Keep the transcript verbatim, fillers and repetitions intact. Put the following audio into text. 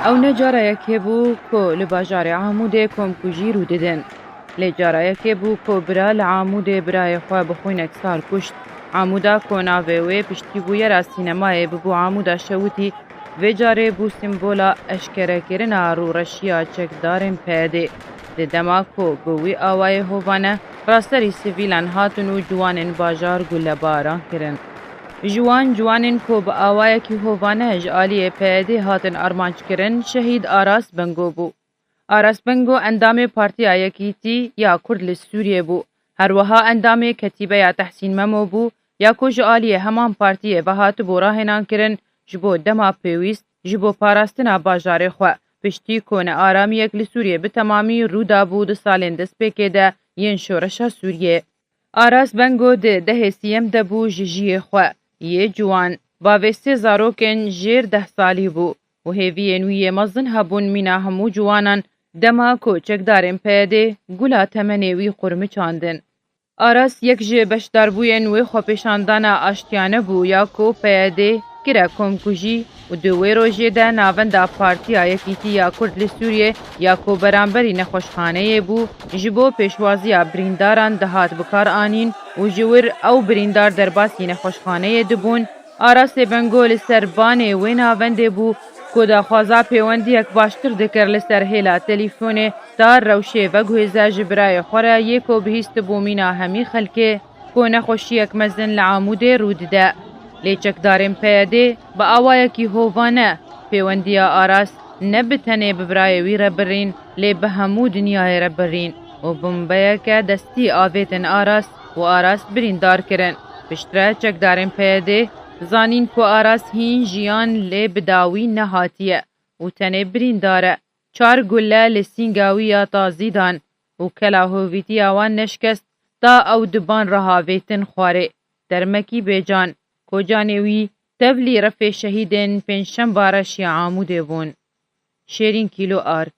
Ew ne cara yekê bû ku li bajarê Amûdê komkujî rû didin. Lê cara yekê bû ku bira li Amûdê birayê xwe bi xwînek sar kuşt. Amûda ku navê wê piştî bûyera sînemayê bibû Amûda Şewitî, vê carê bû sîmbola eşkerekirina rûreşiya çekdarên P Y D'ê. Di dema ku bi wî awayê hovane, raserî sivîlan hatin û ciwanên bajar gulebaran kirin. Ji wan ciwanên ku bi awayekî hovane ji aliyê P Y D'ê hatin armanc kirin, şehîd Aras Bengo bû. Aras Bengo endamê Partiya Yekîtî ya Kurd li Sûriyê bû. Her wiha endamê Ketîbeya Tehsîn Memo bû, ya ku ji aliyê heman partiyê ve hatibû rahênan kirin, ji bo dema pêwîst, ji bo parastina bajarê xwe, piştî ku nearamiyek li Sûriyê bi temamî rû dabû di salên destpêkê de yên şoreşa Sûriyê. Aras Bengo di dehê sîyem de bû ji jiyê xwe. Yê ciwan, bavê sê zarokên jêr deh salî bû û hêviyên wî yê mezin hebûn mîna hemû ciwanan, dema ku çekdarên P Y D'ê gula temenê wî qurmiçandin. Aras yek ji beşdarbûyên wê xwepêşandana aştiyane bû ya ku P Y D'ê kire komkujî û di wê rojê de navenda Partiya Yekîtî ya Kurd li Sûriyê ya ku beramberî nexweşxaneyê bû, ji bo pêşwaziya birîndaran dihat bikaranîn û ji wir ew birîndar derbasî nexweşxaneyê dibûn. Arasê Bengo li ser banê wê navendê bû ku daxwaza pêwendiyek baştir dikir li ser hêla telîfonê ta rewşê veguhêze ji birayê xwe re yê ku bihîstibû mîna hemî xelkê ku nexweşiyek mezin li Amûdê rû dide. Lê çekdarên P Y D'ê bi awayekî hovane pêwendiya Aras ne bi tenê bi birayê wî re birîn, lê bi hemû dinyayê re birîn û bombeyeke destî avêtin Aras û Aras birîndar kirin. Piştre çekdarên P Y D'ê zanîn ku Aras hîn jiyan lê bi dawî nehatiye û tenê birîndar e. Çar gule li sînga wî ya tazî dan û kela hovîtiya wan neşkest ta ew di ban re havêtin xwarê. Termekî bêcan, ku canê wî tevlî refê şehîdên pêncşemba reş ya Amûdê bûn. Şêrîn Kîlo Ark.